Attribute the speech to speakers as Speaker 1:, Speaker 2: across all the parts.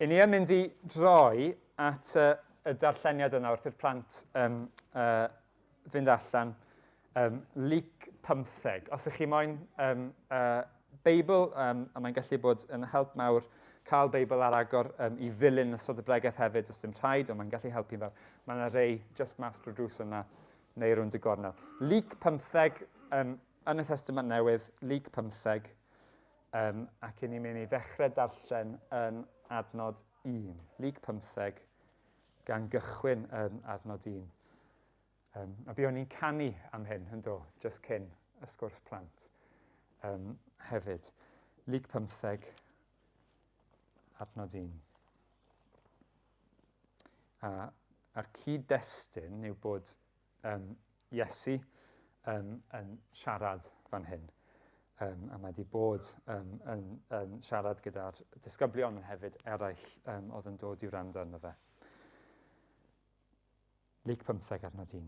Speaker 1: I ni yn mynd i droi at y, y darlleniad yna wrth i'r plant um, uh, fynd allan. Um, Luc 15. Os ych chi moyn um, uh, Beibl, um, a mae'n gallu bod yn help mawr cael Beibl ar agor um, i ddilyn ystod y bregeth hefyd, os dim rhaid, ond mae'n gallu helpu'n fawr. Mae yna rei just mas drwy drws yna neu rownd y gornel. Luc 15, um, yn y Testament Newydd, Luc 15, um, ac i ni'n mynd i ddechrau darllen yn adnod 1. Luc 15, gan gychwyn yn adnod 1. Um, a buon ni'n canu am hyn, yn do, just cyn y sgwrs plant um, hefyd. Luc 15, adnod 1. A, a'r cyd-destun yw bod um, Iesu um, yn siarad fan hyn. Um, a mae wedi bod um, yn, yn siarad gyda'r disgyblion yn hefyd eraill um, oedd yn dod i wrando arno fe. Luc 15 adnod 1.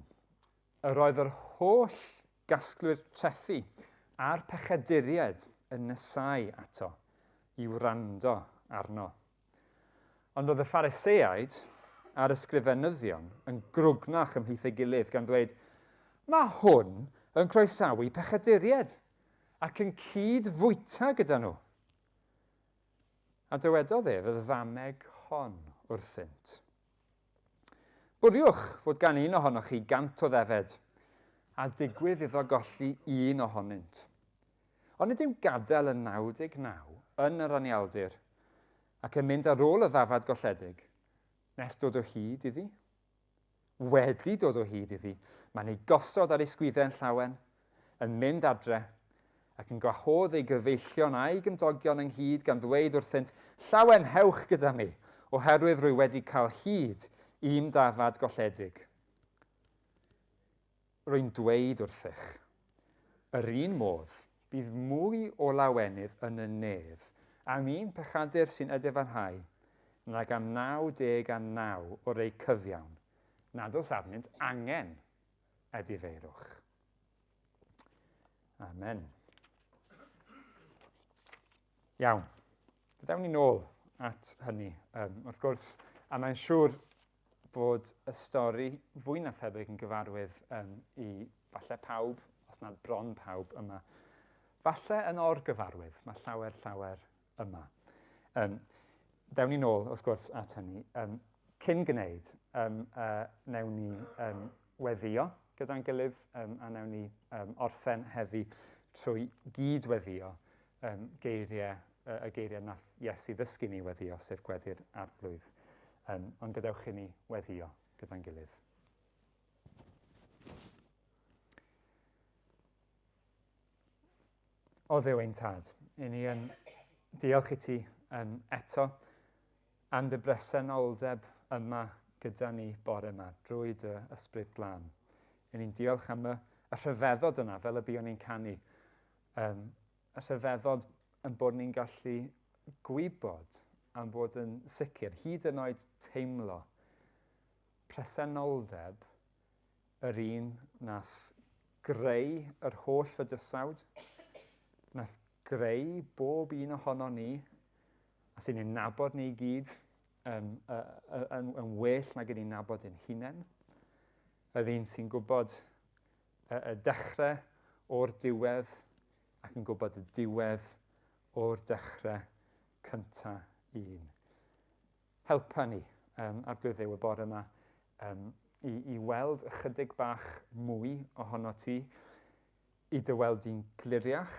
Speaker 1: Yr oedd yr holl gasglwyr trethi a'r pechaduriaid yn nesau ato i wrando arno. Ond oedd y Phariseaid a'r ysgrifenyddion yn grwgnach ymhlith ei gilydd gan ddweud, Mae hwn yn croesawu pechaduriaid ac yn cyd-fwyta gyda nhw. A dywedodd ef y ddameg hon wrthynt. Bwriwch fod gan un ohonoch chi gant o ddefed, a digwydd iddo golli un ohonynt. Ond nid yw'n gadael y 99 yn yr anialdir, ac yn mynd ar ôl y ddafad golledig, nes dod o hyd iddi? Wedi dod o hyd iddi, mae'n ei gosod ar ei sgwyddau'n llawen, yn mynd adre, ac yn gwahodd ei gyfeillion a'i gymdogion ynghyd gan ddweud wrthynt, Llawenhewch gyda mi, oherwydd rwy wedi cael hyd i'm dafad golledig. Rwy'n dweud wrthych, yr un modd, bydd mwy o lawenydd yn y nef am un pechadur sy'n edifarhau nag am 99 o rei cyfiawn nad oes arnynt angen edifeirwch. Amen. Iawn. Fe ddewn ni nôl at hynny, um, wrth gwrs, a mae'n siŵr bod y stori fwy na thebyg yn gyfarwydd um, i falle pawb, os nad bron pawb yma. Falle yn or-gyfarwydd, mae llawer, llawer yma. Um, dewn ni nôl, wrth gwrs, at hynny. Um, cyn gwneud, um, uh, newn ni um, weddio gyda'n gilydd um, a newn ni um, orffen heddi trwy gyd-weddio um, geiriau, uh, y geiriau nath Iesu ddysgu ni weddio, sef gweddi'r arglwydd. Um, ond gadewch i ni weddio gyda'n gilydd. O Dduw ein Tad, i ni yn diolch i ti um, eto am dy bresenoldeb yma gyda ni bore yma drwy dy ysbryd glân. I ni'n diolch am y, y rhyfeddod yna, fel y buon ni'n canu. Um, y rhyfeddod yn bod ni'n gallu gwybod am bod yn sicr, hyd yn oed teimlo presenoldeb yr un nath greu yr holl fydysawd, nath greu bob un ohono ni, a sy'n ein nabod ni i gyd um, yn, yn well nag yn ni'n nabod ein hunain. Yr un sy'n gwybod y, y dechrau o'r diwedd ac yn gwybod y diwedd o'r dechrau cyntaf un. Helpa ni, um, Arglwydd Dduw, y bore yma, um, i, i weld ychydig bach mwy ohono ti, i dy weld di'n gliriach,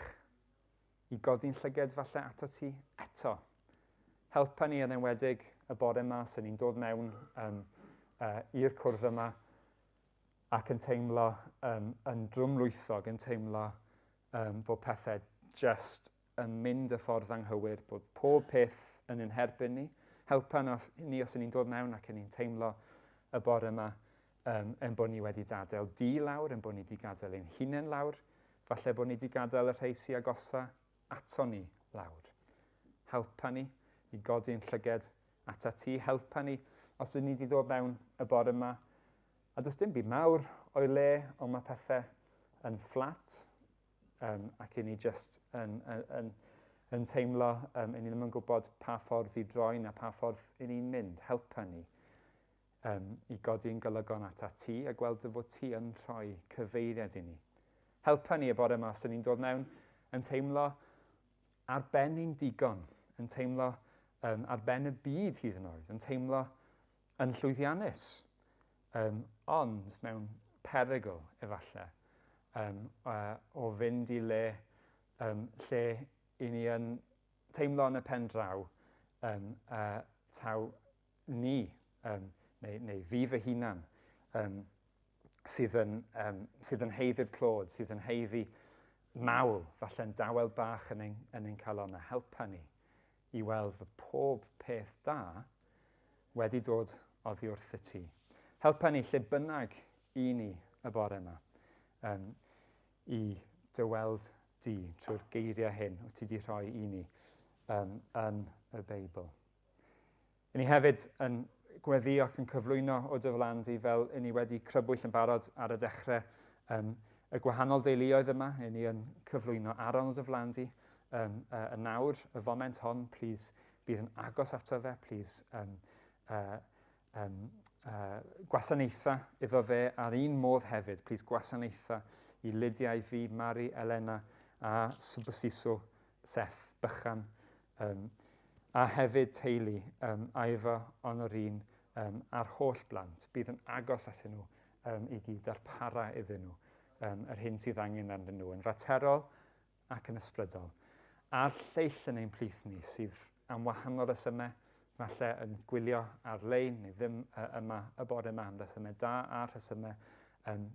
Speaker 1: i godi'n llyged falle ato ti eto. Helpa ni yn enwedig y bore yma sy'n ni'n dod mewn um, uh, i'r cwrdd yma ac yn teimlo um, yn drwmlwythog, yn teimlo um, bod pethau just yn mynd y ffordd anghywir, bod pob peth yn ein herbyn ni. Helpa ni os y'n ni'n dod mewn ac yn ni'n teimlo y bore yma um, ein bod ni wedi gadael di lawr, ein bod ni wedi gadael ein hunain lawr, falle bod ni wedi gadael y rhai sy'n agosa ato ni lawr. Helpa ni i godi'n llyged ata ti, helpa ni os ydyn ni wedi dod mewn y bore yma a does dim byd mawr o'i le, ond mae pethau yn fflat, um, ac i ni just yn, yn, yn, yn teimlo um, i ni ddim yn gwybod pa ffordd i droi na pa ffordd i ni'n mynd. Helpa ni um, i godi'n golygon at ti a gweld dy fod ti yn rhoi cyfeiriad i ni. Helpa ni y bore yma os ni'n dod mewn yn teimlo ar ben ein digon, yn teimlo um, ar ben y byd hyd yn oed, yn teimlo yn llwyddiannus, um, ond mewn perygl efallai um, o fynd i le um, lle i ni yn teimlo yn y pen draw um, taw ni, um, neu, neu fi fy hunan, um, sydd yn, um, sydd yn heiddi'r clod, sydd yn heiddi mawl, falle'n dawel bach yn ein, yn ein calon a helpa ni i weld fod pob peth da wedi dod oddi wrth y ti. Helpa ni lle bynnag i ni y bore yma um, i dy weld di trwy'r geiriau hyn wyt ti wedi rhoi i ni um, yn y Beibl. I ni hefyd yn gweddio ac yn cyflwyno o dy flan di fel i ni wedi crybwyll yn barod ar y dechrau um, y gwahanol deuluoedd yma. I ni yn cyflwyno Aaron o dy flan di um, y nawr, y foment hon, please bydd yn agos ato fe, please um, um, gwasanaetha iddo fe ar un modd hefyd, please gwasanaetha i Lydia, i fi, Mari, Elena a Subusiso, Seth Bychan, um, a hefyd teulu um, Iva, Honorine um, a'r holl blant. Bydd yn agos atyn nhw um, i gyd, darpara iddyn nhw um, yr hyn sydd angen arnyn nhw yn faterol ac yn ysbrydol. A'r lleill yn ein plith ni sydd am wahanol resymau, falle yn gwylio ar-lein neu ddim yma y bore yma am resymau da a rhesymau um,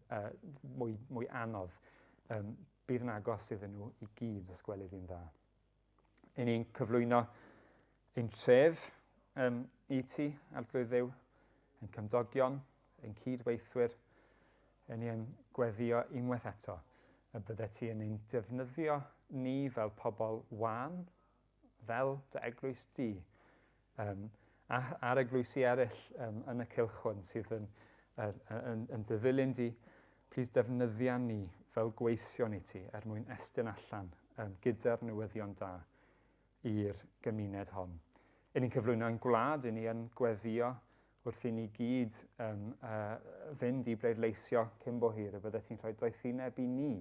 Speaker 1: mwy, mwy anodd. Um, bydd yn agos iddyn nhw i gyd os gwelid i'n dda. I ni'n cyflwyno ein tref um, i ti, Arglwydd Dduw, ein cymdogion, ein cydweithwyr, i ni yn gweddio unwaith eto y bydde ti yn ein defnyddio ni fel pobl wan, fel dy eglwys di, um, a, a'r eglwysi eraill um, yn y cylch hwn sydd yn, yn, yn, yn dy ddilyn di, plis defnyddia ni fel gweision i ti er mwyn estyn allan um, gyda'r newyddion da i'r gymuned hon. I ni'n cyflwyno yn gwlad, i ni yn gweddio wrth i ni gyd um, fynd i bleidleisio cyn bo hir y bydde ti'n rhoi doethineb i ni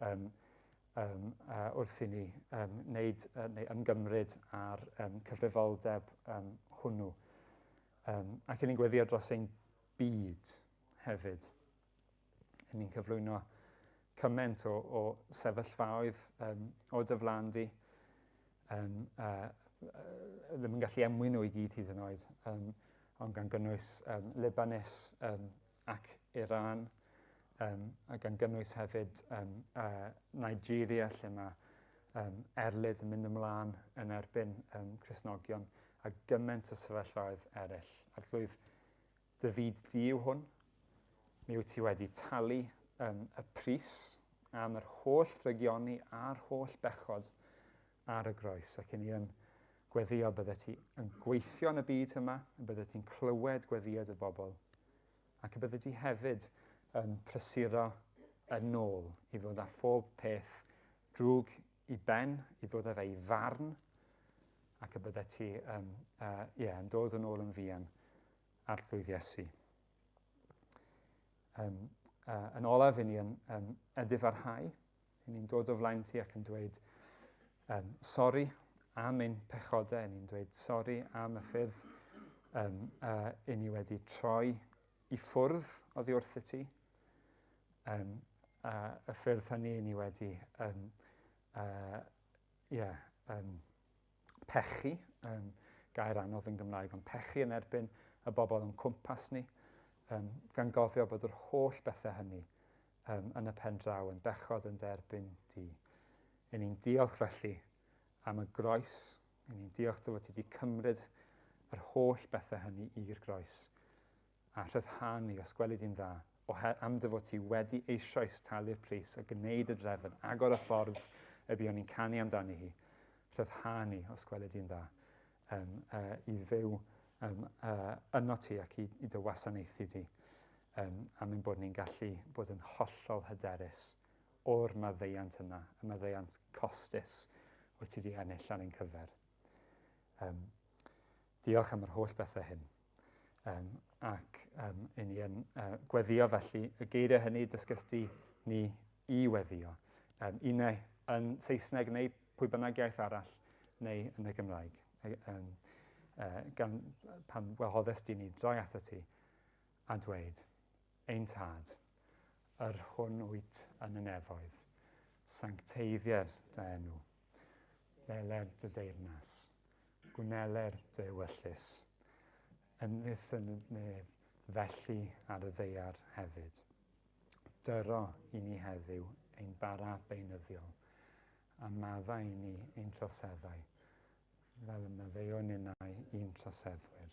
Speaker 1: um, um, wrth i ni um, wneud, neu ymgymryd â'r um, cyfrifoldeb um, hwnnw. Um, ac i ni'n gweddio dros ein byd hefyd. I ni'n cyflwyno cymaint o, o sefyllfaoedd um, o dy flan di. Um, ddim yn gallu enwi nhw i gyd hyd yn oed, um, ond gan gynnwys um, Libanus um, ac Iran, um, a gan gynnwys hefyd um, Nigeria, lle mae um, erlid yn mynd ymlaen yn erbyn um, Cristnogion, a gymaint o sefyllfaoedd eraill. Arglwydd, Dy fyd di yw hwn. Mi wyt ti wedi talu um, y pris am yr holl ddrygioni a'r holl bechod ar y groes. Ac i ni yn gweddio bydde ti yn gweithio yn y byd yma, y bydde ti'n clywed gweddiad y bobl, ac y bydde ti hefyd yn prysuro yn ôl i ddod â phob peth drwg i ben, i ddod â fe i farn, ac y bydde ti um, yeah, yn dod yn ôl yn fuan Arglwydd Iesu. Um, yn olaf, i ni yn um, edifarhau, i ni'n dod o flaen ti ac yn dweud um, sori am ein pechodau, i ni'n dweud sori am y ffyrdd um, i ni wedi troi i ffwrdd oddi wrth y ti, um, y ffyrdd hynny i ni wedi um, yeah, um, pechu, um, gair anodd yn Gymraeg, ond pechu yn erbyn y bobl o'n cwmpas ni, um, gan gofio bod yr holl bethau hynny um, yn y pen draw yn bechod yn derbyn di. I ni'n diolch felly am y groes, i ni'n diolch dy fod ti wedi cymryd yr holl bethau hynny i'r groes a rhyddhau ni os gweli di'n dda, am dy fod ti wedi eisoes talu'r pris a gwneud y drefn, agor y ffordd y buon ni'n canu amdani hi, rhyddhau ni os gweli di'n dda, um, i fyw um, yno ti ac i, i dy wasanaethu di, um, am ein bod ni'n gallu bod yn hollol hyderus o'r maddeuant yna, y maddeuant costus wyt ti wedi ennill ar ein cyfer. Um, diolch am yr holl bethau hyn. Um, ac um, i ni yn uh, gweddio felly y geiriau hynny dysgest ti ni i weddio. Um, unau yn Saesneg neu pwy bynnag iaith arall neu yn y Gymraeg. Um, uh, gan pan wahoddes di ni droi ato ti a dweud, Ein tad, yr hwn wyt yn y nefoedd, sancteiddier dy enw, ddeler dy deyrnas, Gwneler dy ewyllys, ynys yn y nef, felly ar y ddaear hefyd. Dyro i ni heddiw ein bara beunyddiol, a maddau i ni ein troseddau, fel y maddeuwn ninnau i'n troseddwyr.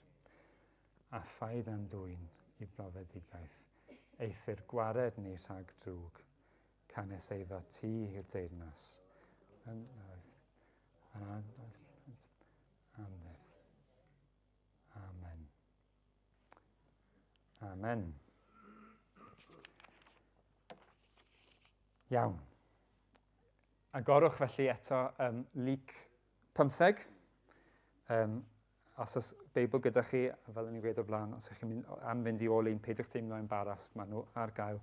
Speaker 1: A phaid â'n dwyn i brofedigaeth, eithr gwared ni rhag drwg, canys eiddo ti yw'r deyrnas. Yn, oes, Am byth. Amen. Amen. Iawn. Agorwch felly eto um, Luc 15. Um, os oes Beibl gyda chi, fel o'n i'n gweud o'r blaen, os ydych chi'n mynd, am fynd i ôl un, peidiwch teimlo embaras, maen nhw ar gael.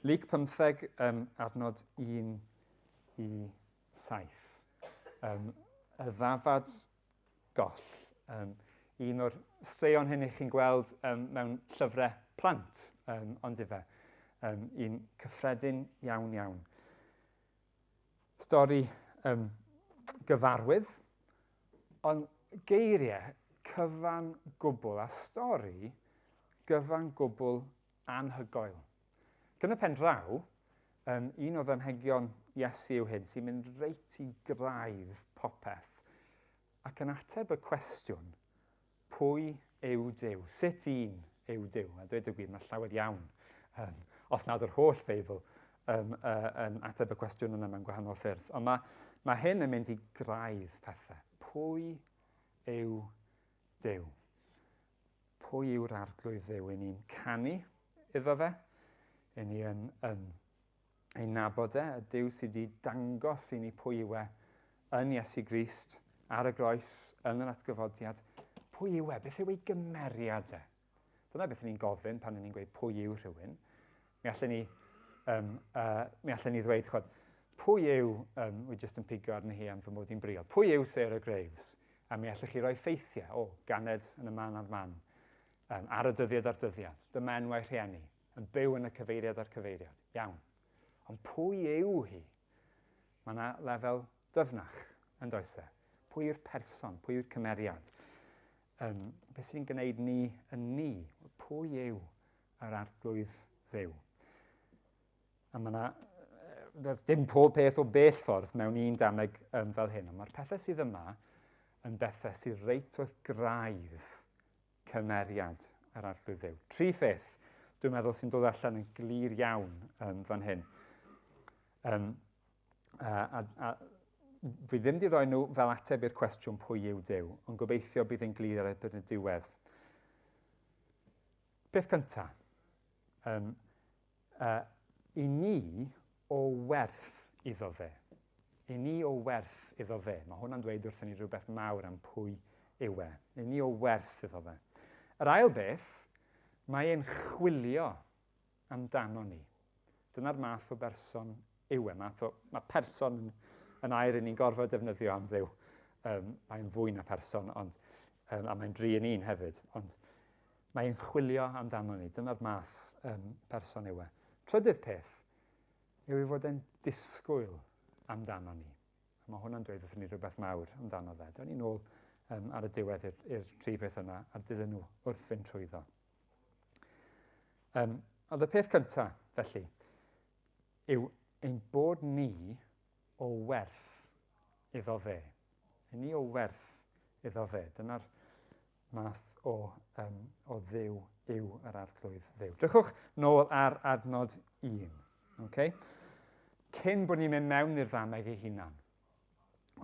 Speaker 1: Luc 15, um, adnod 1 i 7. Um, y ddafad goll. Um, un o'r straeon hyn i chi'n gweld um, mewn llyfrau plant, um, ond ife. Um, un cyffredin iawn iawn. Stori um, gyfarwydd, ond geiriau cyfan gwbl a stori gyfan gwbl anhygoel. Ac yn y pen draw, um, un o ddamhegion Iesu yw hyn, sy'n mynd reit i graidd popeth, ac yn ateb y cwestiwn, pwy yw Duw? Sut un yw Duw? A dweud y gwir, mae llawer iawn, um, os nad yr holl Feibl, um, uh, yn ateb y cwestiwn yna mewn gwahanol ffyrdd. Ond mae, mae hyn yn mynd i graidd pethau. Pwy yw Duw? Pwy yw'r Arglwydd Dduw? Yn ni'n canu iddo fe, yn ni yn, yn ei nabod e, y Duw sydd wedi dangos i ni pwy yw e yn Iesu Grist, ar y groes, yn yr atgyfodiad. Pwy yw e? Beth yw ei gymeriad e? Dyna beth ni'n gofyn pan ni'n gweud pwy yw rhywun. Mi allen ni, um, uh, mi allen ni ddweud, chod, pwy yw, um, wi jyst yn pigo arni hi am fy mod i'n briod, pwy yw Sarah Graves? A mi allech chi roi ffeithiau, o, ganed yn y man a'r man, um, ar y dyddiad a'r dyddiad, dyma enwau rhieni, yn byw yn y cyfeiriad a'r cyfeiriad. Iawn. Ond pwy yw hi? Mae yna lefel dyfnach yn does e? Pwy yw'r person? Pwy yw'r cymeriad? Um, beth sy'n gwneud ni yn ni? Pwy yw yr Arglwydd Dduw? A mae yna, does dim pob peth o bell ffordd mewn un dameg um, fel hyn, ond mae'r pethau sydd yma yn bethau sydd reit wrth graidd cymeriad yr Arglwydd Dduw. Tri pheth, dwi'n meddwl, sy'n dod allan yn glir iawn um, fan hyn. Um, a, a, a fi ddim wedi rhoi nhw fel ateb i'r cwestiwn pwy yw Duw, ond gobeithio bydd yn glir ar erbyn y diwedd. Peth cyntaf, um, uh, i ni o werth iddo fe. I ni o werth iddo fe. Mae hwnna'n dweud wrthyn ni rhywbeth mawr am pwy yw e. I ni o werth iddo fe. Yr ail beth, mae e'n chwilio amdano ni. Dyna'r math o berson yw e. Math o, mae person yn, yn air i ni'n gorfod defnyddio am Dduw. Um, mae'n fwy na person, ond, um, a mae'n dri yn un hefyd. Ond Mae e'n chwilio amdano ni. Dyna'r math um, person yw e. Trydydd peth yw ei fod e'n disgwyl amdano ni. A mae hwnna'n dweud wrthyn ni rhywbeth mawr amdano fe. Dyna ni'n ôl um, ar y diwedd i'r tri peth yna a dilyn nhw wrth fynd trwyddo. Um, ond y peth cyntaf, felly, yw ein bod ni o werth iddo fe. Ein ni o werth iddo fe. Dyna'r math o, um, o dduw yw yr arglwydd dduw. Drychwch nôl ar adnod 1. Okay? Cyn bod ni'n mynd mewn i'r ddameg ei hunan,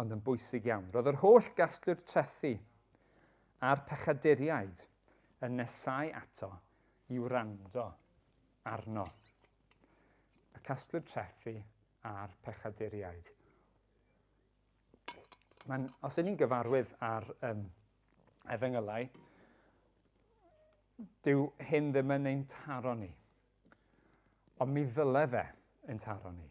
Speaker 1: ond yn bwysig iawn, roedd yr holl gasglu'r trethi a'r pechaduriaid yn nesau ato i wrando arno. Y casglu'r trethi a'r pechaduriaid. Mae'n, os ydyn ni'n gyfarwydd ar efengylau, dyw hyn ddim yn ein taro ni. Ond mi ddyle fe ein taro ni.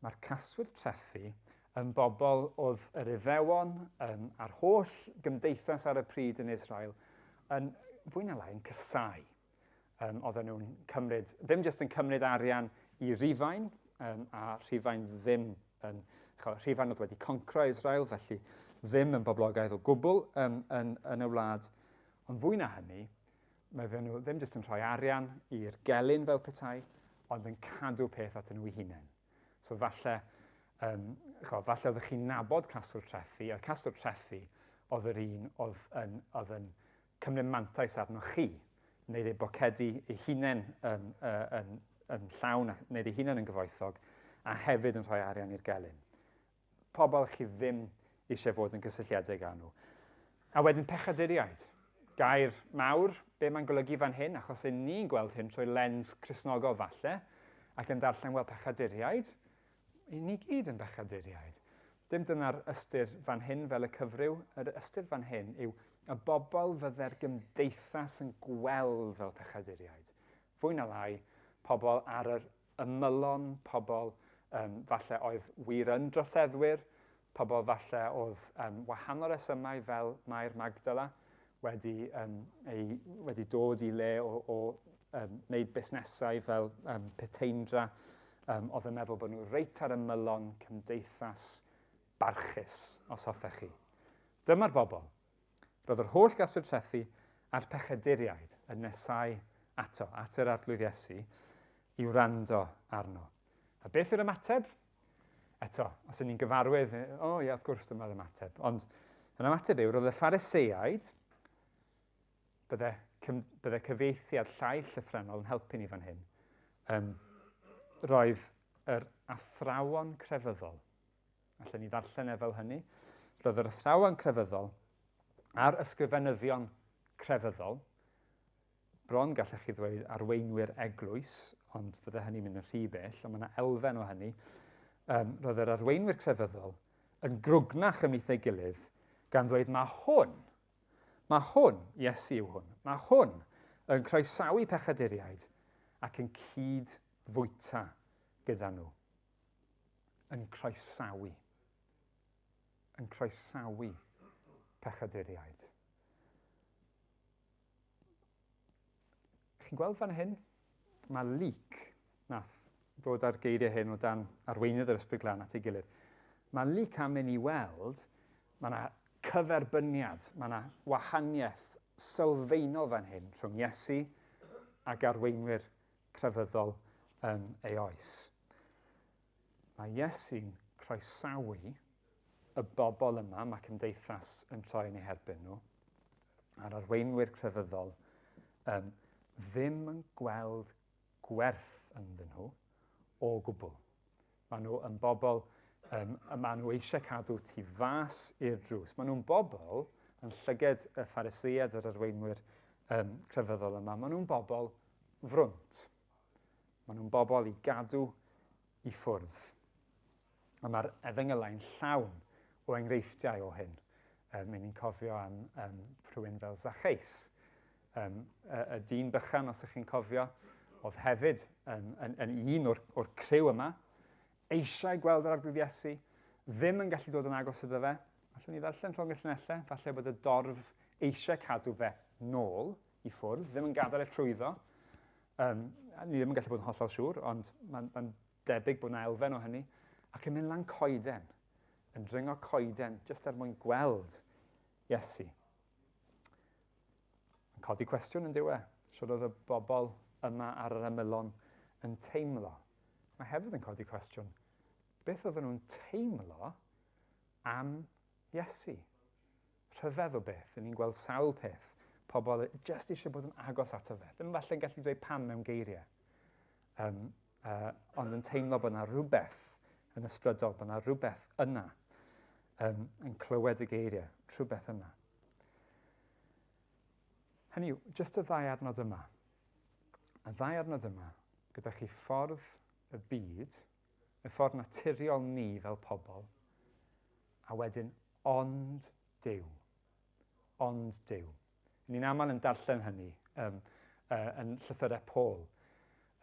Speaker 1: Mae'r casglwyr trethi yn bobl oedd yr Iddewon a'r holl gymdeithas ar y pryd yn Israel yn fwy na lai yn cysau. Oedden nhw'n cymryd, ddim jyst yn cymryd arian i Rufain, a Rhufain ddim yn, Rhufain oedd wedi concro Israel, felly ddim yn boblogaidd o gwbl yn y wlad. Ond fwy na hynny, mae fe nhw ddim jyst yn rhoi arian i'r gelyn fel petai, ond yn cadw peth atyn nhw eu hunain. So falle, cho, falle oeddech chi'n nabod casglwr trethi, a'r casglwr trethi oedd yr un oedd yn cymryd mantais arnoch chi, wneud ei bocedi ei hunain yn llawn a wneud ei hunain yn gyfoethog, a hefyd yn rhoi arian i'r gelyn. Pobl chi ddim eisiau fod yn gysylltiedig â nhw. A wedyn pechaduriaid. Gair mawr, be mae'n golygu fan hyn, achos yn ni'n gweld hyn trwy lens Cristnogol falle, ac yn darllen, wel, pechaduriaid, i ni gyd yn bechaduriaid. Dim dyna'r ystyr fan hyn fel y cyfryw, yr ystyr fan hyn yw y bobl fydde'r gymdeithas yn gweld fel pechaduriaid. Fwy na lai, pobl ar yr ymylon, pobl falle oedd wir yn droseddwyr, pobl falle oedd wahanol resymau fel Mair Magdala wedi dod i le o wneud busnesau fel puteindra, oedd yn meddwl bod nhw reit ar ymylon cymdeithas barchus, os hoffech chi. Dyma'r bobl. Roedd yr holl gasglwyr trethi a'r pechaduriaid yn nesau ato, at yr Arglwydd Iesu, i wrando arno. A beth yw'r ymateb? Eto, os ydyn ni'n gyfarwydd, o oh, ie, wrth gwrs dyma'r ymateb. Ond yr ymateb yw, roedd y Phariseaid, bydde cyfieithiad llai llythrennol yn helpu ni fan hyn. Roedd yr athrawon crefyddol, allen ni ddarllen e fel hynny, roedd yr athrawon crefyddol a'r ysgrifenyddion crefyddol, bron gallech chi ddweud arweinwyr eglwys, ond fydde hynny'n mynd yn rhy bell, ond mae yna elfen o hynny. Roedd yr arweinwyr crefyddol yn grwgnach ymhlith ei gilydd, gan ddweud mae hwn, Iesu yw hwn, mae hwn yn croesawu pechaduriaid ac yn cyd fwyta gyda nhw. Yn croesawu. Yn croesawu pechaduriaid. Chi'n gweld fan hyn? Mae Luc nath ddod â'r geiriau hyn o dan arweinydd yr Ysbryd Glân at ei gilydd. Mae Luc am i ni weld, mae yna cyferbyniad, mae yna wahaniaeth sylfaenol fan hyn rhwng Iesu ac arweinwyr crefyddol yn ei oes. Mae Iesu'n croesawu y bobl yma mae cymdeithas yn troi yn eu herbyn nhw, a'r arweinwyr crefyddol ddim yn gweld gwerth ynddyn nhw o gwbl. Maen nhw yn bobl y maen nhw eisiau cadw tu fas i'r drws. Maen nhw'n bobl yn llyged y Phariseaid yr arweinwyr crefyddol yma. Maen nhw'n bobl frwnt. Maen nhw'n bobl i gadw i ffwrdd. A mae'r efengylau'n llawn o enghreifftiau o hyn. Ni'n cofio am rhywun fel Zacchaeus, y dyn bychan, os ydych chi'n cofio, oedd hefyd yn un o'r criw yma, eisiau gweld yr Arglwydd Iesu, ddim yn gallu dod yn agos iddo fe. Allwn ni ddarllen rhwng y llinellau, falle bod y dorf eisiau cadw fe nôl i ffwrdd, ddim yn gadael e trwyddo. Ni ddim yn gallu bod yn hollol siŵr, ond mae'n debyg bod yna elfen o hynny, ac yn mynd lan coeden, yn dringo coeden, jyst er mwyn gweld Iesu. Yn codi cwestiwn yn diwe, siwr oedd y bobl yma ar yr ymylon yn teimlo. Mae hefyd yn codi cwestiwn, beth oedden nhw'n teimlo am Iesu? Rhyfedd o beth, ni'n gweld sawl peth, pobl jyst eisiau bod yn agos ato fe. Ddim falle'n gallu dweud pam mewn geiriau. Ond yn teimlo bod yna rhywbeth yn ysbrydol, bod yna rhywbeth yna yn clywed y geiriau, rhywbeth yna. Hynny yw, jyst y ddau adnod yma. Y ddau adnod yma, gyda chi ffordd y byd, y ffordd naturiol ni fel pobl, A wedyn, ond Duw. Ond Duw. Ni'n aml yn darllen hynny um, uh, yn llythyrau Paul.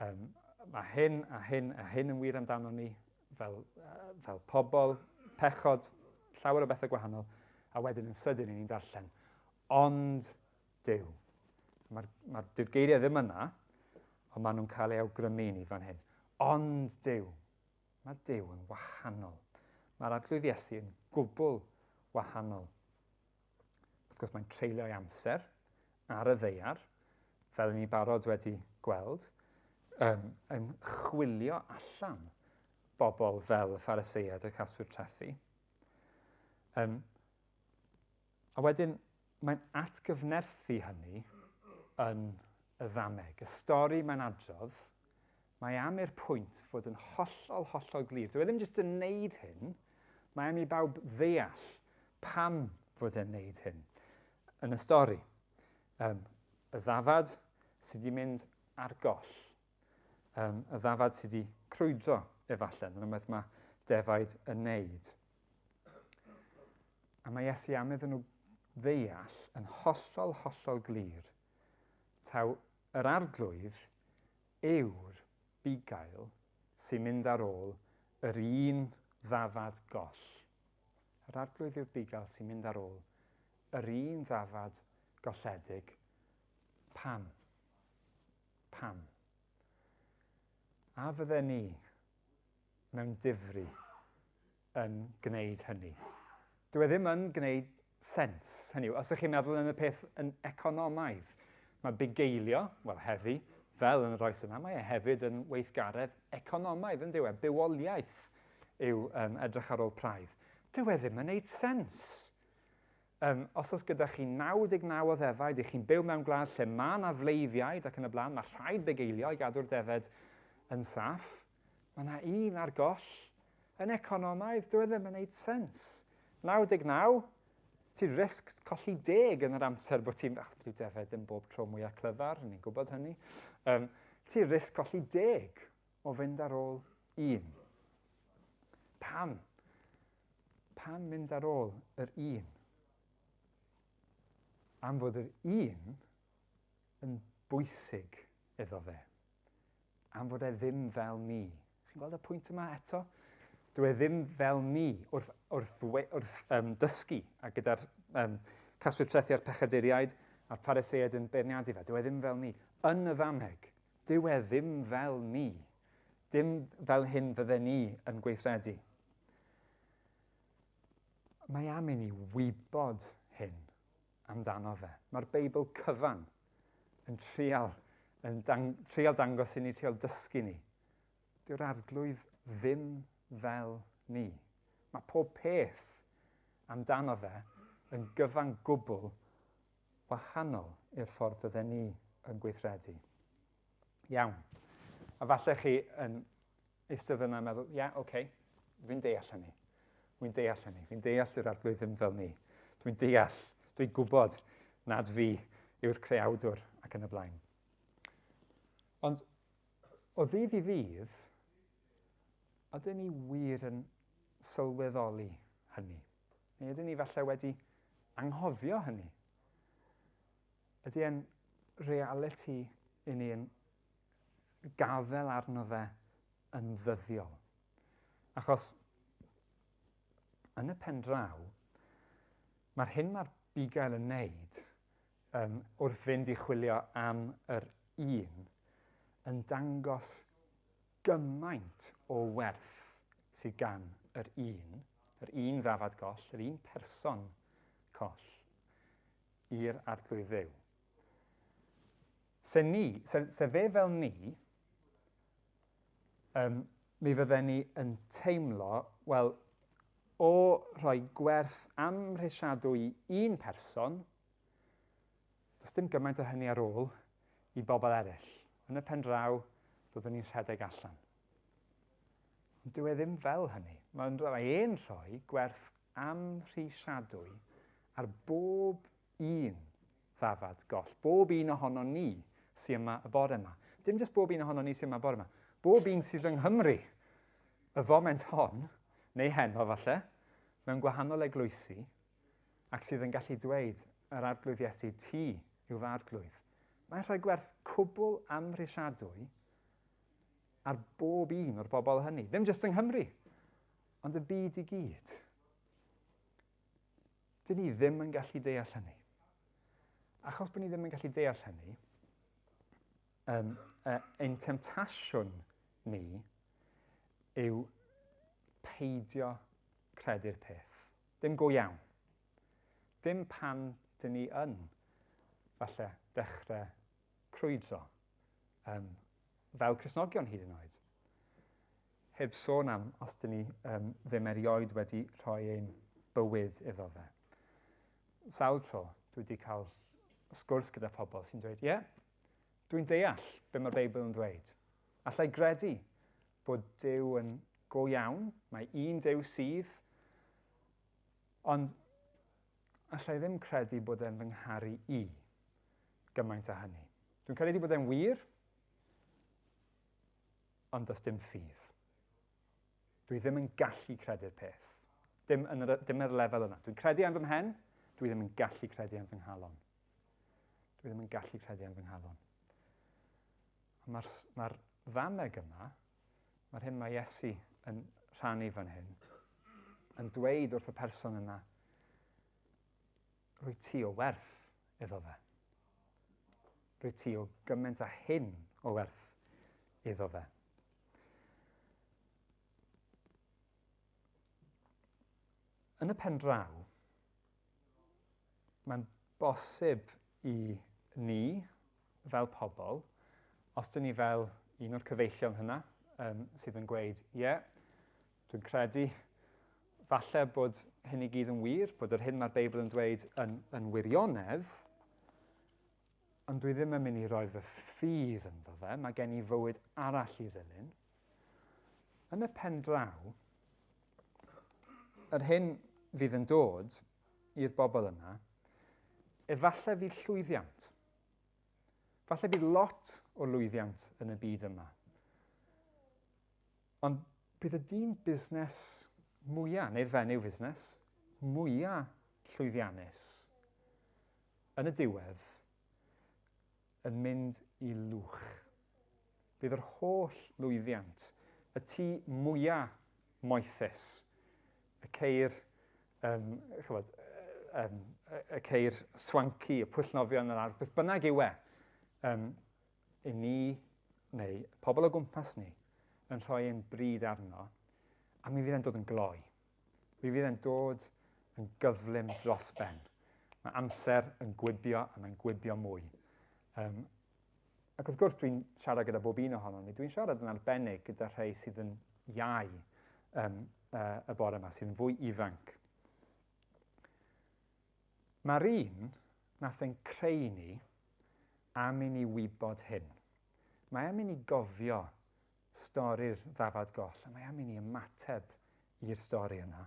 Speaker 1: Um, mae hyn a hyn a hyn yn wir amdano ni fel, uh, fel pobl, pechod, llawer o bethau gwahanol, a wedyn yn sydyn ni'n darllen, ond Duw. Mae'r mae geiriau ddim yna, ond maen nhw'n cael ei awgrymu i ni fan hyn. Ond Duw. Mae Duw yn wahanol. Mae'r Arglwydd Iesu yn gwbl wahanol. Wrth gwrs, mae'n treulio ei amser ar y ddeiar, fel ni barod wedi gweld, um, yn chwilio allan bobl fel y Phariseiad y casglwyr trethi. Um, a wedyn, mae'n atgyfnerthu hynny yn y ddameg. Y stori mae'n adrodd, mae am i'r pwynt fod yn hollol, hollol glir. Dwi e ddim jyst yn neud hyn, mae am i bawb ddeall pam fod e'n neud hyn. Yn y stori, um, y ddafad sydd wedi mynd ar goll. Um, y ddafad sydd wedi crwydro, efallai, yn rhywbeth mae defaid yn neud. A mae Iesu am iddyn nhw ddeall yn hollol, hollol glir taw yr arglwydd yw'r bugail sy'n mynd ar ôl yr un ddafad goll. Yr arglwydd yw'r bugail sy'n mynd ar ôl yr un ddafad golledig. Pam? Pam? A fydden ni mewn difri yn gwneud hynny. Dyw e ddim yn gwneud sens. Hynny yw, os ydych chi'n meddwl yn y peth yn economaidd, mae bugeilio, wel heddi, fel yn yr oes yna, mae e hefyd yn weithgaredd economaidd, yn dyw e? Bywoliaeth yw um, edrych ar ôl praidd. Dyw e ddim yn gwneud sens. Um, os oes gyda chi 99 o ddefaid, ych chi'n byw mewn gwlad lle mae yna fleiddiaid ac yn y blaen, mae rhaid bugeilio i gadw'r defed yn saff. Mae yna un ar goll. Yn economaidd, dyw e ddim yn neud sens. 99, ti'n risg colli deg yn yr amser bod ti'n... Ach, dyw defaid ddim bob tro mwyaf clyfar, ni'n gwybod hynny. Um, ti'n risg colli deg o fynd ar ôl un. Pam? Pam mynd ar ôl yr un? Am fod yr un yn bwysig iddo fe. Am fod e ddim fel ni. Chi'n gweld y pwynt yma eto? Dyw e ddim fel ni wrth, wrth, wrth um, dysgu a gyda'r um, casglwyr trethi a'r pechaduriaid a'r Phariseaid yn beirniadu fe. Dyw e ddim fel ni. Yn y ddameg, dyw e ddim fel ni. Dim fel hyn fydden ni yn gweithredu. Mae am i ni wybod hyn amdano fe. Mae'r Beibl cyfan yn trial, yn dang, trial dangos i ni, trial dysgu ni. Dyw'r arglwydd ddim fel ni. Mae pob peth amdano fe yn gyfan gwbl wahanol i'r ffordd fydden ni yn gweithredu. Iawn. A falle chi yn eistedd yna a meddwl, ie, yeah, oce, okay, fi'n deall hynny. Fi'n deall hynny. Fi'n deall yr arglwydd ddim fel ni. Dwi'n deall, dwi'n gwybod nad fi yw'r creawdwr ac yn y blaen. Ond o ddydd i ddydd, ydyn ni wir yn sylweddoli hynny? Neu ydyn ni falle wedi anghofio hynny? Ydy e'n realiti i ni yn gafael arno fe yn ddyddiol. Achos yn y pen draw, mae'r hyn mae'r bugail yn neud um, wrth fynd i chwilio am yr un yn dangos gymaint o werth sydd gan yr un, yr un ddafad goll, yr un person coll, i'r Arglwydd Dduw. Se ni, se, se fe fel ni, um, mi fydden ni yn teimlo, wel, o rhoi gwerth amhrisiadwy i un person, does dim gymaint o hynny ar ôl i bobl eraill. Yn y pen draw, byddwn ni'n rhedeg allan. Ond dyw e ddim fel hynny. Mae'n mae e'n rhoi gwerth amhrisiadwy ar bob un ddafad goll. Bob un ohono ni sy yma y bore yma. Dim jyst bob un ohono ni sy yma y bore yma. Bob un sydd yng Nghymru y foment hon, neu heno falle, mewn gwahanol eglwysi ac sydd yn gallu dweud yr Arglwydd Iesu, ti yw fy arglwydd. Mae'n rhoi gwerth cwbl amhrisiadwy ar bob un o'r bobl hynny. Ddim jyst yng Nghymru, ond y byd i gyd. Dyn ni ddim yn gallu deall hynny. Achos bod ni ddim yn gallu deall hynny, um, ein temtasiwn ni yw peidio credu'r peth. Dim go iawn. Dim pan dyn ni yn, falle, dechrau crwydro, um, fel Cristnogion hyd yn oed. Heb sôn am os dyn ni um, ddim erioed wedi rhoi ein bywyd iddo fe. Sawl tro dwi wedi cael sgwrs gyda pobl sy'n dweud, ie, yeah, dwi'n deall be mae'r Beibl yn dweud. Allai gredu bod Duw yn go iawn, mae un Duw sydd, ond allai ddim credu bod e'n fy ngharu i gymaint â hynny. Dwi'n credu bod e'n wir, ond does dim ffydd. Dwi ddim yn gallu credu'r peth. Dim, yn yr, dim ar y lefel yna. Dwi'n credu am fy mhen, dwi ddim yn gallu credu am fy nghalon. Dwi ddim yn gallu credu am fy nghalon. Mae'r mae ddameg yma, mae'r hyn mae Iesu yn rhannu fan hyn, yn dweud wrth y person yna, rwy ti o werth iddo fe. Rwy ti o gymaint â hyn o werth iddo fe. Yn y pen draw, mae'n bosib i ni, fel pobl, os dyn ni fel un o'r cyfeillion hynna um, sydd yn gweud, ie, yeah, dwi'n credu falle bod hyn i gyd yn wir, bod yr hyn mae'r Beibl yn dweud yn, yn wirionedd, ond dwi ddim yn mynd i roi fy ffydd ynddo fe, mae gen i fywyd arall i ddilyn. Yn y pen draw, yr hyn fydd yn dod i'r bobl yna, efallai fydd llwyddiant. Falle bydd lot o lwyddiant yn y byd yma. Ond bydd y dyn busnes mwyaf, neu'r fenyw fusnes, mwyaf llwyddiannus yn y diwedd yn mynd i lwch. Bydd yr holl lwyddiant, y tŷ mwyaf moethus, y ceir, um, chybod, um, y ceir swanky, y pwll nofio yn yr ardd, beth bynnag yw e, um, i ni, neu pobl o gwmpas ni, yn rhoi ein bryd arno, a mi fydd e'n dod yn gloi. Mi fydd e'n dod yn gyflym dros ben. Mae amser yn gwibio a mae'n gwibio mwy. Um, ac wrth gwrs dwi'n siarad gyda bob un ohono ni. Dwi'n siarad yn arbennig gyda rhai sydd yn iau um, uh, y bore yma, sydd yn fwy ifanc. Mae'r un nath ein creu ni am i ni wybod hyn. Mae am i ni gofio stori'r ddafad goll, a mae am i ni ymateb i'r stori yna.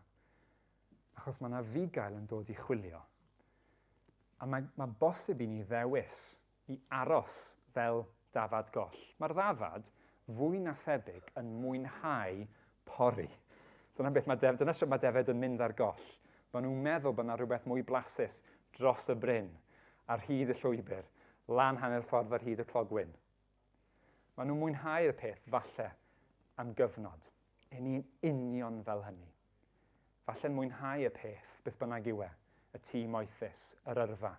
Speaker 1: Achos mae yna fugail yn dod i chwilio. A mae, mae bosib i ni ddewis i aros fel dafad goll. Mae'r ddafad, fwy na thebyg, yn mwynhau pori. Dyna beth mae def, dyna sut mae defaid yn mynd ar goll. Maen nhw'n meddwl bod yna rhywbeth mwy blasus dros y bryn, ar hyd y llwybr, lan hanner ffordd ar hyd y clogwyn. Maen nhw'n mwynhau'r peth, falle, am gyfnod. I ni'n union fel hynny. Falle'n mwynhau y peth, beth bynnag yw e, y tŷ moethus, yr yrfa,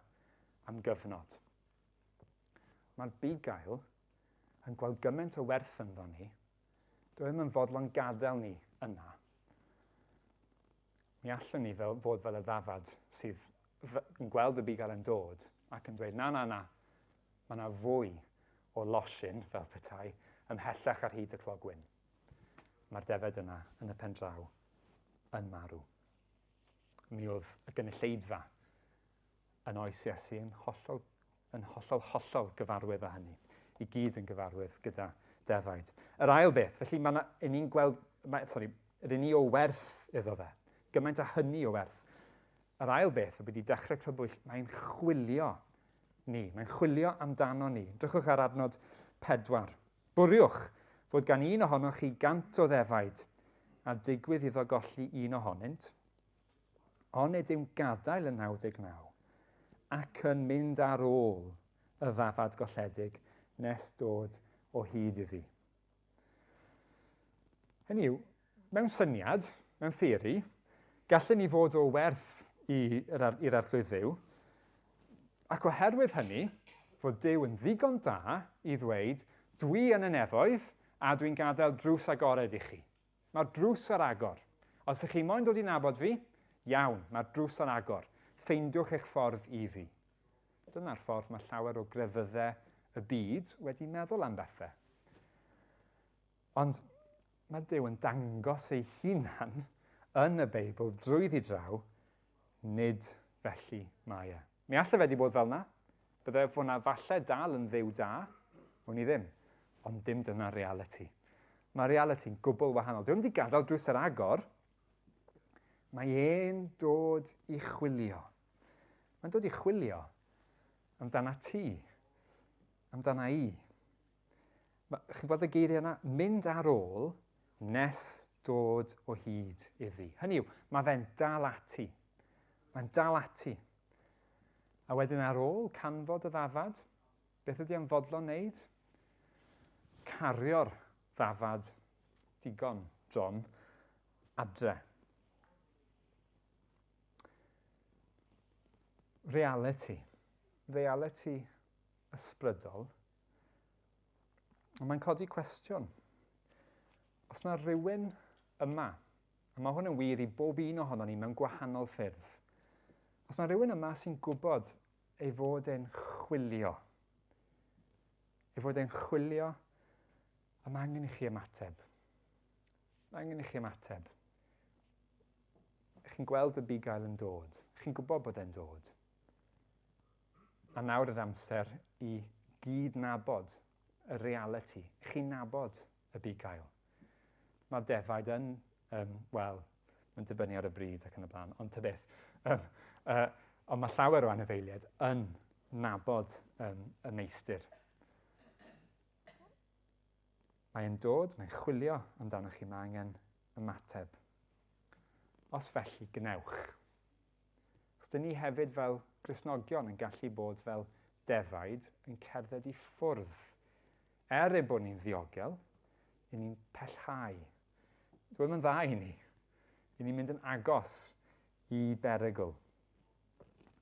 Speaker 1: am gyfnod. Mae'r bugail yn gweld gymaint o werth ynddo ni, dwi ddim yn fodlon gadael ni yna. Mi allwn ni fel, fod fel y ddafad sydd yn gweld y bugail yn dod ac yn dweud, na, na, na, mae yna fwy o losin, fel petai, ymhellach ar hyd y clogwyn. Mae'r defed yna yn y pen draw yn marw. Mi oedd y gynulleidfa yn oes Iesu yn hollol, yn hollol, hollol gyfarwydd â hynny. I gyd yn gyfarwydd gyda defaid. Yr ail beth, felly mae yna, ni'n gweld, mae, sorry, rydyn ni o werth iddo fe. Gymaint â hynny o werth. Yr ail beth, y wedi dechrau crybwyll, mae'n chwilio ni. Mae'n chwilio amdano ni. Drychwch ar adnod 4. Bwriwch fod gan un ohonoch chi gant o ddefaid, a digwydd iddo golli un ohonynt. Onid yw'n gadael y 99 ac yn mynd ar ôl y ddafad golledig nes dod o hyd iddi? Hynny yw, mewn syniad, mewn theori, gallen ni fod o werth i'r Arglwydd Dduw, ac oherwydd hynny, fod Duw yn ddigon da i ddweud, dwi yn y nefoedd a dwi'n gadael drws agored i chi. Mae'r drws ar agor. Os ych chi moyn dod i nabod fi, iawn, mae'r drws ar agor. Ffeindiwch eich ffordd i fi. Dyna'r ffordd mae llawer o grefyddau y byd wedi meddwl am bethau. Ond mae Duw yn dangos ei hunan yn y Beibl drwyddi draw, nid felly mae e. Mi allai fe wedi bod fel yna. Bydde fo na falle dal yn dduw da, wn i ddim. Ond dim dyna realiti. Mae realiti'n gwbl wahanol. Dwi'n wedi gadael drws ar agor. Mae e'n dod i chwilio. Mae'n dod i chwilio amdana ti, amdana i. Chi'n gweld y geiriau yna? Mynd ar ôl nes dod o hyd iddi. Hynny yw, mae fe'n dal ati. Mae'n dal ati. A wedyn ar ôl canfod y ddafad, beth ydy e'n fodlon wneud? Cario'r ddafad digon, John, adre. Reality. Reality ysbrydol. Ond mae'n codi cwestiwn. Os na rhywun yma, a mae hwn yn wir i bob un ohonon ni mewn gwahanol ffyrdd, os na rhywun yma sy'n gwybod ei fod e'n chwilio, ei fod e'n chwilio, a mae angen i chi ymateb. Mae angen i chi ymateb. Chi'n gweld y bugail yn dod. Chi'n gwybod bod e'n dod. A nawr yr amser i gyd-nabod y realiti. Chi'n nabod y bugail. Mae defaid yn, um, wel, mae'n dibynnu ar y bryd ac yn y blaen, ond ta beth. Um, ond mae llawer o anifeiliaid yn nabod um, y meistr. Mae'n dod, mae'n chwilio amdanoch chi, mae angen ymateb. Os felly, gwnewch. Achos dyn ni hefyd fel Gristnogion yn gallu bod fel defaid yn cerdded i ffwrdd. Er ein bod ni'n ddiogel, i ni'n pellhau. Dwi ddim yn dda i ni. I ni'n mynd yn agos i berygl.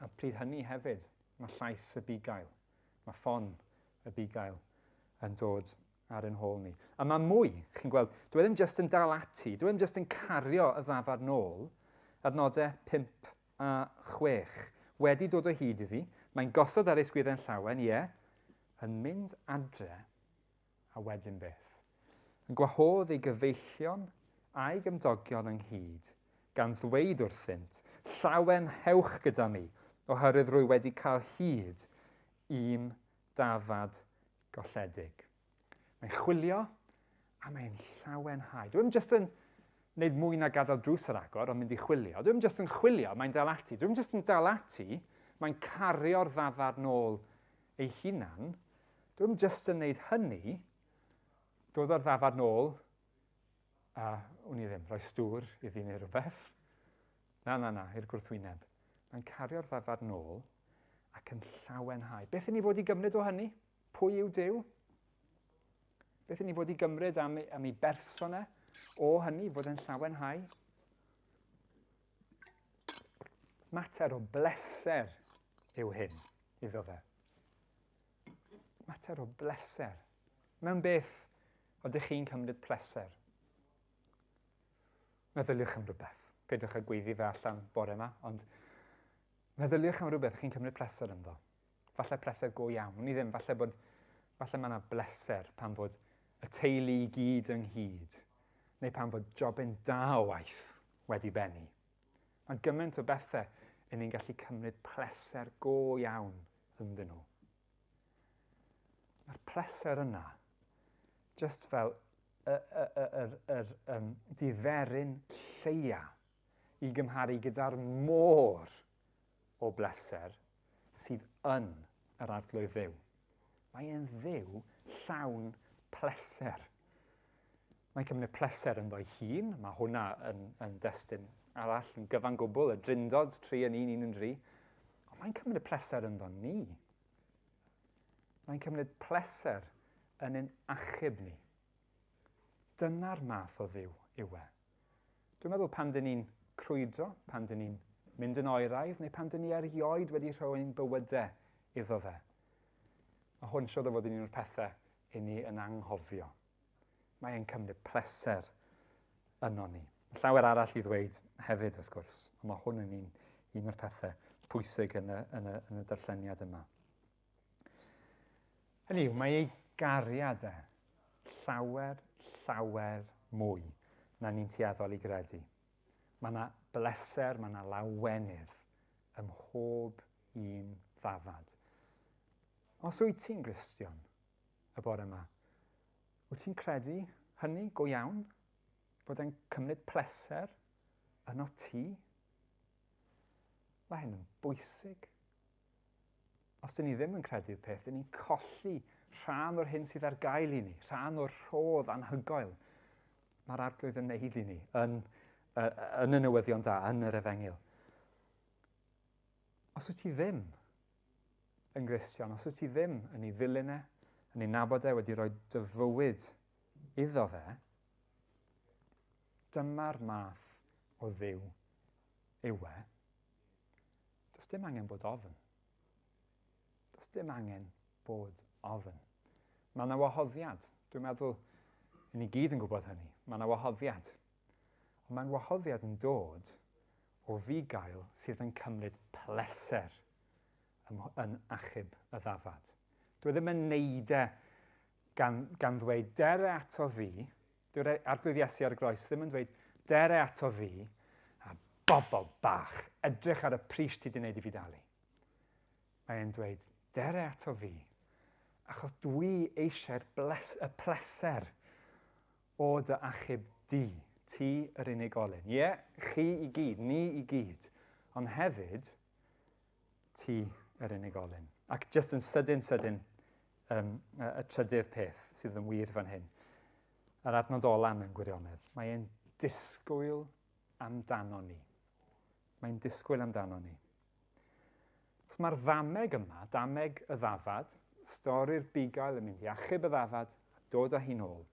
Speaker 1: A pryd hynny hefyd, mae llais y bugail, mae ffon y bugail yn dod ar ein hôl ni. A mae mwy, chi'n gweld, dwi e ddim jyst yn dal ati, dwi e ddim jyst yn cario y ddafad nôl, adnodau 5 a 6. Wedi dod o hyd iddi, mae'n gosod ar ei sgwydden llawen, ie, yn mynd adre, a wedyn beth? Yn gwahodd ei gyfeillion a'i gymdogion ynghyd, gan ddweud wrthynt, Llawenhewch gyda mi, oherwydd rwy wedi cael hyd i'm dafad golledig. Mae'n chwilio a mae'n llawenhau. Dwi'n just yn wneud mwy na gadael drws ar agor, ond mynd i chwilio. Dwi'n just yn chwilio, mae'n dal ati. Dwi'n just yn dal ati, mae'n cario'r ddafad nôl ei hunan. Dwi'n just yn wneud hynny, dod o'r ddafad nôl, a wn i ddim, rhoi stŵr iddi neu rhywbeth. Na, na, na, i'r gwrthwyneb. Mae'n cario'r ddafad nôl ac yn llawenhau. Beth yn ni fod i gymryd o hynny? Pwy yw Duw? Beth yn ni fod i gymryd am, am ei berson e o hynny, fod yn llawenhau? Mater o bleser yw hyn iddo fe. Mater o bleser. Mewn beth ydych chi'n cymryd pleser? Meddyliwch am rhywbeth. Peidiwch â gweiddi fe allan bore yma, ond meddyliwch am rhywbeth chi'n cymryd pleser ynddo. Falle pleser go iawn. Wn i ddim, falle bod, falle mae yna bleser pan fod y teulu i gyd ynghyd, neu pan fod jobyn da o waith wedi bennu. Mae gymaint o bethau yn ni'n gallu cymryd pleser go iawn ynddyn nhw. Mae'r pleser yna, just fel y, y, y, y, yr um, diferyn lleia i gymharu gyda'r môr o bleser sydd yn yr Arglwydd Dduw. Mae e'n Dduw llawn pleser. Mae'n cymryd pleser ynddo'i hun, mae hwnna yn, yn destun arall yn gyfan gwbl, y drindod, tri yn un, un yn dri. Ond mae'n cymryd pleser ynddo ni. Mae'n cymryd pleser yn ein achub ni. Dyna'r math o Dduw yw e. Dwi'n meddwl pan dyn ni'n crwydro, pan dyn ni'n mynd yn oeraidd, neu pan dyn ni erioed wedi rhoi ein bywydau iddo fe. Mae hwn siwr o fod yn un o'r pethau i ni yn anghofio. Mae e'n cymryd pleser yno ni. Llawer arall i ddweud hefyd, wrth gwrs, ond mae hwn yn un, un o'r pethau pwysig yn y, yn y, yn y darlleniad yma. Hynny yw, mae ei gariad e llawer, llawer mwy na ni'n tueddol i gredu. Mae yna bleser, mae yna lawenydd ym mhob un ddafad. Os wyt ti'n Gristion y bore yma, wyt ti'n credu hynny go iawn? Bod e'n cymryd pleser yno ti? Mae hyn yn bwysig. Os dyn ni ddim yn credu'r peth, dyn ni'n colli rhan o'r hyn sydd ar gael i ni, rhan o'r rhodd anhygoel mae'r arglwydd yn neud i ni yn, yn y newyddion da, yn yr efengyl. Os wyt ti ddim yn Gristion, os wyt ti ddim yn ei ddilyn e, yn ei nabod e, wedi rhoi dy fywyd iddo fe, dyma'r math o Dduw yw e. Does dim angen bod ofn. Does dim angen bod ofn. Mae yna wahoddiad. Dwi'n meddwl, ni gyd yn gwybod hynny. Mae yna wahoddiad. Ond mae'n wahoddiad yn dod o fugail sydd yn cymryd pleser yn, yn achub y ddafad. Dwi e ddim yn neud e gan, gan ddweud, dere ato fi, Dyw'r Arglwydd Iesu ar y groes ddim yn dweud, dere ato fi, a bobl bach, edrych ar y pris ti di wneud i fi dalu. Mae e'n dweud, dere ato fi, achos dwi eisiau'r bles, y pleser o dy achub di, ti yr unigolyn. Ie, yeah, chi i gyd, ni i gyd, ond hefyd, ti yr unigolyn. Ac jyst yn sydyn, sydyn, um, y trydydd peth sydd yn wir fan hyn, yr adnod ola mewn gwirionedd, mae e'n disgwyl amdano ni. Mae'n disgwyl amdano ni. Os mae'r ddameg yma, dameg y ddafad, stori'r bugail yn mynd i achub y ddafad a dod â hi'n ôl,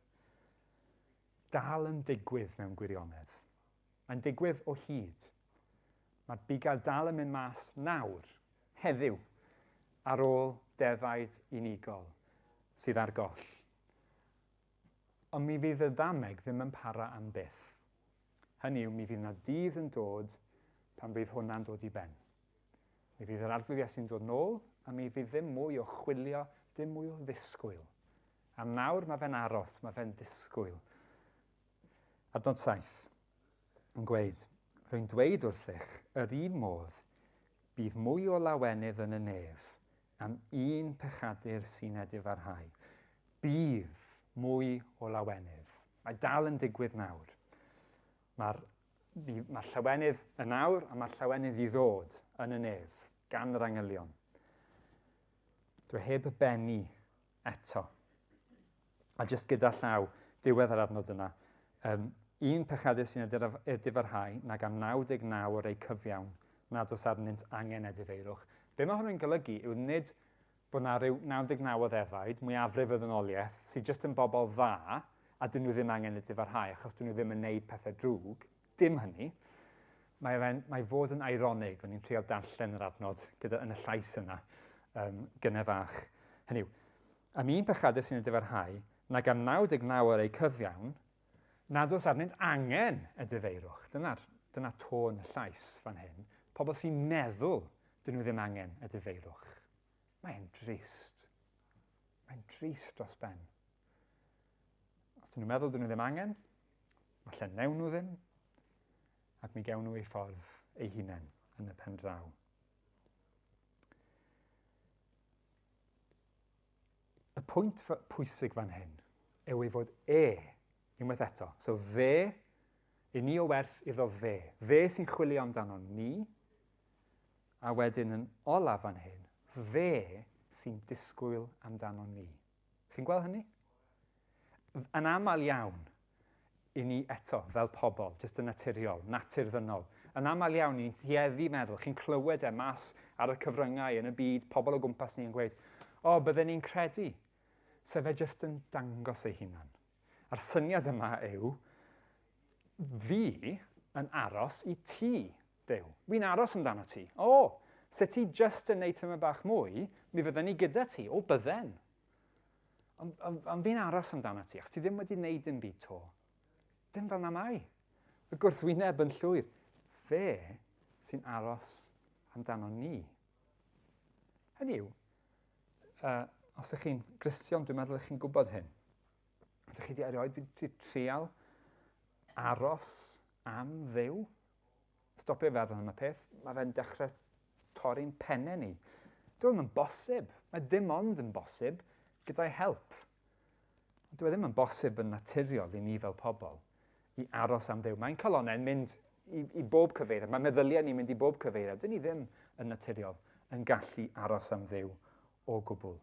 Speaker 1: dal yn digwydd mewn gwirionedd. Mae'n digwydd o hyd. Mae'r bugail dal yn mynd mas nawr, heddiw, ar ôl defaid unigol sydd ar goll. Ond mi fydd y ddameg ddim yn para am byth. Hynny yw, mi fydd yna dydd yn dod pan fydd hwnna'n dod i ben. Mi fydd yr Arglwydd Iesu'n dod nôl, a mi fydd ddim mwy o chwilio, dim mwy o ddisgwyl. A nawr mae fe'n aros, mae fe'n disgwyl. Adnod 7 yn gweud, Rwy'n dweud wrthych, yr un modd, bydd mwy o lawenydd yn y nef am un pechadur sy'n edifarhau. Bydd mwy o lawenydd. Mae dal yn digwydd nawr. Mae'r mae llawenydd yn awr a mae llawenydd i ddod yn y nef gan yr angylion. Dwi heb bennu eto. A jyst gyda llaw, diwedd yr adnod yna, um, un pechadur sy'n edifarhau nag am 99 o'r eu cyfiawn nad oes arnynt angen edifeirwch. Be mae hwn yn golygu yw nid bod na rhyw 99 o ddefaid, mwyafrif y ddynoliaeth, sydd jyst yn bobl dda a dyn nhw ddim angen edifarhau achos dyn nhw ddim yn neud pethau drwg. Dim hynny. Mae, fe'n, mae fod yn ironig, o'n i'n treial darllen yr adnod gyda, yn y llais yna, um, gynne fach. Hynny yw, am un pechadur sy'n edifarhau, nag am 99 ar eu cyfiawn, nad oes arnynt angen y difeirwch. Dyna'r dyna tôn y llais fan hyn. Pobl sy'n meddwl dyn nhw ddim angen y difeirwch. Mae'n drist. Mae'n drist dros ben. Os dyn nhw'n meddwl dyn nhw ddim angen, falle newn nhw ddim, ac mi gewn nhw eu ffordd eu hunain yn y pen draw. Y pwynt pwysig fan hyn yw ei fod e, unwaith eto, so fe, i ni o werth iddo fe. Fe sy'n chwilio amdano ni, a wedyn yn olaf fan hyn, fe sy'n disgwyl amdano ni. Chi'n gweld hynny? Yn aml iawn, i ni eto, fel pobl, jyst yn naturiol, natur ddynol. Yn aml iawn, ni'n tueddu meddwl, chi'n clywed e mas ar y cyfryngau yn y byd, pobl o gwmpas ni yn gweud, o, oh, bydden ni'n credu. Sef e jyst yn dangos ei hunan. A'r syniad yma yw, fi yn aros i ti, Duw. Fi'n aros amdano ti. O, oh, se ti jyst yn neud tyma bach mwy, mi fydden ni gyda ti. O, bydden. Ond on, on fi'n aros amdano ti, achos ti ddim wedi wneud dim byd to. Dim fel na mai. Y gwrthwyneb yn llwyr. Fe sy'n aros amdano ni. Hynny yw, os ydych chi'n Gristion, dwi'n meddwl ych chi'n gwybod hyn. Ydych chi wedi erioed wedi trial aros am Dduw? Stopio feddwl am y peth, mae fe'n dechrau torri'n pennau ni. Dyw e ddim yn bosib. Mae dim ond yn bosib gyda'i help. Dyw e ddim yn bosib yn naturiol i ni fel pobl i aros am Dduw. Mae'n calonnau'n mynd i, i bob cyfeiriad. Mae meddyliau ni'n mynd i bob cyfeiriad. Dyn ni ddim yn naturiol yn gallu aros am Dduw o gwbl.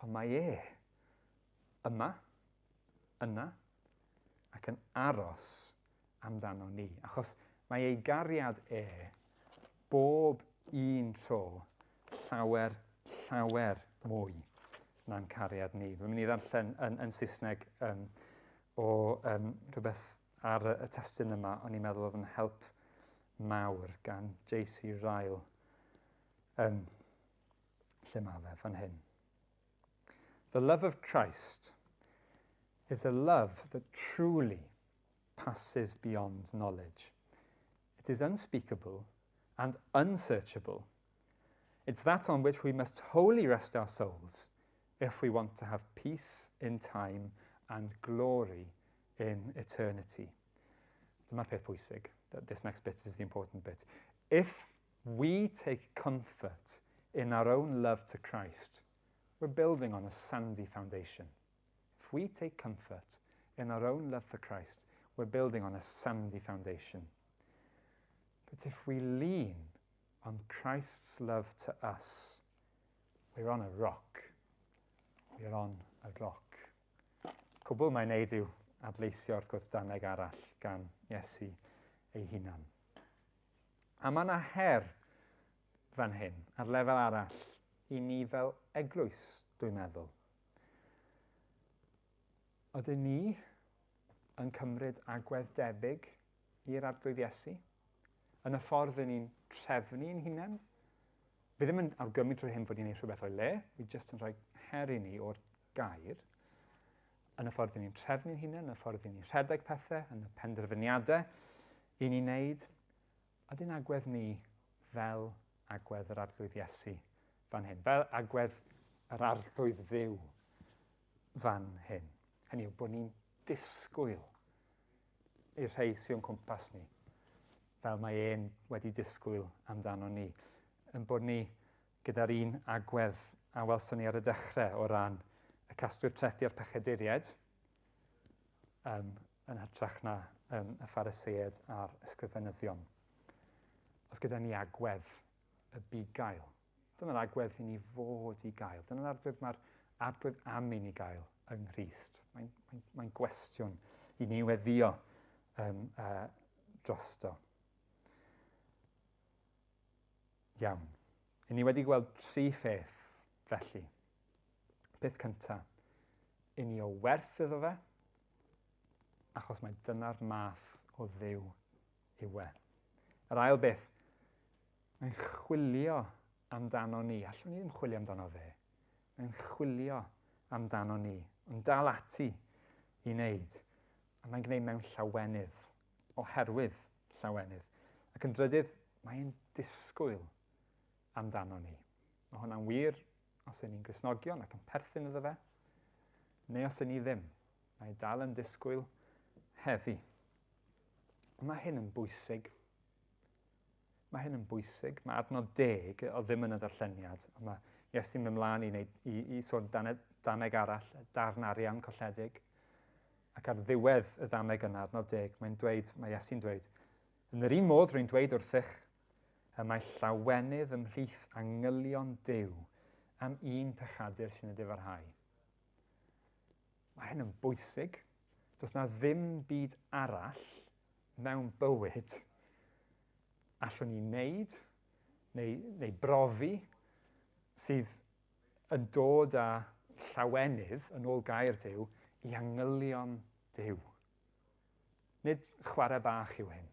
Speaker 1: Ond mae e yma, yna, ac yn aros amdano ni. Achos mae ei gariad e bob un tro llawer, llawer mwy na'n cariad ni. Dwi'n mynd i ddarllen yn, yn Saesneg um, o um, rhywbeth ar y, y testun yma, o'n i'n meddwl oedd yn help mawr gan J.C. Ryle. Um, lle mae fe, fan hyn. The love of Christ is a love that truly passes beyond knowledge. It is unspeakable and unsearchable. It's that on which we must wholly rest our souls if we want to have peace in time and glory in eternity. Dyma'r peth pwysig. This next bit is the important bit. If we take comfort in our own love to Christ, we're building on a sandy foundation. If we take comfort in our own love for Christ, we're building on a sandy foundation. But if we lean on Christ's love to us, we're on a rock. We're on a rock. Cwbl mae'n neud yw adleisio wrth gwrs dameg arall gan Iesu ei hunan. A mae yna her fan hyn, ar lefel arall, i ni fel eglwys, dwi'n meddwl. Ydyn ni yn cymryd agwedd debyg i'r Arglwydd Iesu? Yn y ffordd yn ni'n trefnu ein hunain? Fi ddim yn awgrymu trwy hyn fod ni'n gwneud rhywbeth o'i le, fi jyst yn rhoi her i ni o'r gair. Yn y ffordd ni'n trefnu'n hunain, yn y ffordd ni'n rhedeg pethau, yn y penderfyniadau i ni'n neud, ydy'n agwedd ni fel agwedd yr Arglwydd Iesu fan hyn, fel agwedd yr Arglwydd Dduw fan hyn. Hynny yw bod ni'n disgwyl i'r rhai sy'n o'n cwmpas ni, fel mae e'n wedi disgwyl amdano ni, yn bod ni gyda'r un agwedd a welson ni ar y dechrau o ran y casglwyr trethi a'r pechaduriaid, um, yn hytrach na um, y Phariseaid a'r ysgrifenyddion. Os gyda ni agwedd y bugail, dyna'r agwedd i ni fod i gael. Dyna'r agwedd mae'r arglwydd am i ni gael yng Nghrist. Mae'n mae, mae gwestiwn i ni weddio um, drosto. Iawn. I ni wedi gweld tri pheth felly. Peth cyntaf, i ni o werth iddo fe, achos mae dyna'r math o Dduw yw e. Yr ail beth, mae'n chwilio amdano ni. Allwn ni ddim chwilio amdano fe. Mae'n chwilio amdano ni. Yn dal ati i wneud. A mae'n gwneud mewn llawenydd, oherwydd llawenydd. Ac yn drydydd, mae'n disgwyl amdano ni. Mae hwnna'n wir os ydyn ni'n Gristnogion ac yn perthyn iddo fe, neu os ydyn ni ddim. Mae dal yn disgwyl heddi. Mae hyn yn bwysig. Mae hyn yn bwysig. Mae adnod 10 o ddim yn y darlleniad. Ond mae Iesu'n mynd mlaen i, wneud, i, i sôn dameg arall, darn arian colledig. Ac ar ddiwedd y ddameg yna, adnod 10, mae'n dweud, mae Iesu'n dweud, yn yr un modd rwy'n dweud wrthych, y mae llawenydd ymhlith angylion Duw am un pechadur sy'n edifarhau. Mae hyn yn bwysig. Does na ddim byd arall mewn bywyd allwn ni wneud neu, neu brofi sydd yn dod â llawenydd, yn ôl gair Duw, i angylion Duw. Nid chwarae bach yw hyn.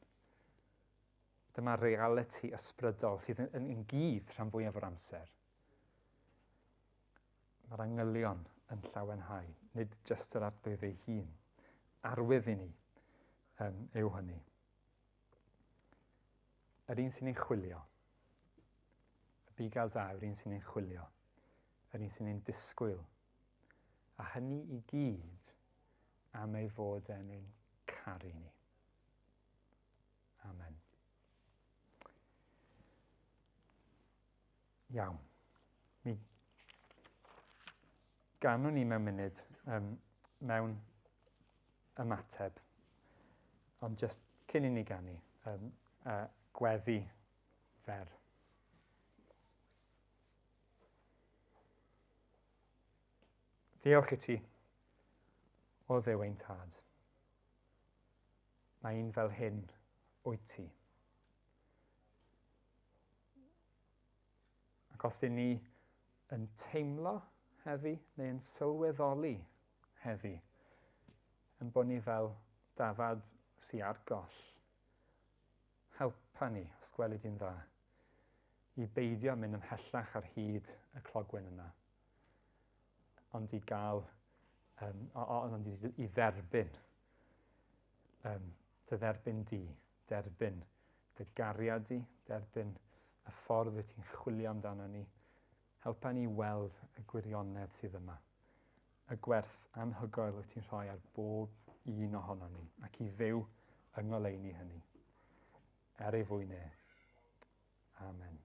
Speaker 1: Dyma realiti ysbrydol sydd yn, yn, yn gudd rhan fwyaf o'r amser. Mae'r angylion yn llawenhau, nid jyst yr arglwydd ei hun. Arwydd i ni um, yw hynny. Yr un sy'n ei chwilio. Y bugail da yw'r un sy'n ei chwilio. Yr un sy'n ein disgwyl. A hynny i gyd am ei fod e'n ein caru ni. Amen. Iawn. Mi ganwn ni mewn munud um, mewn ymateb. Ond just cyn i ni ganu, um, gweddi fer. Diolch i ti, o Dduw ein tad. Mae un fel hyn wyt ti. Ac os dyn ni yn teimlo heddi neu yn sylweddoli heddi yn bod ni fel dafad sy ar goll, helpa ni, os gweli di'n dda, i beidio mynd ymhellach ar hyd y clogwyn yna, ond i gael, um, ond i, i dderbyn, um, dy dderbyn di, derbyn dy gariad di, derbyn y ffordd wyt ti'n chwilio amdano ni. Helpa ni weld y gwirionedd sydd yma, y gwerth anhygoel wyt ti'n rhoi ar bob un ohono ni, ac i fyw yng ngoleuni hynny. Er ei fwyn e. Amen.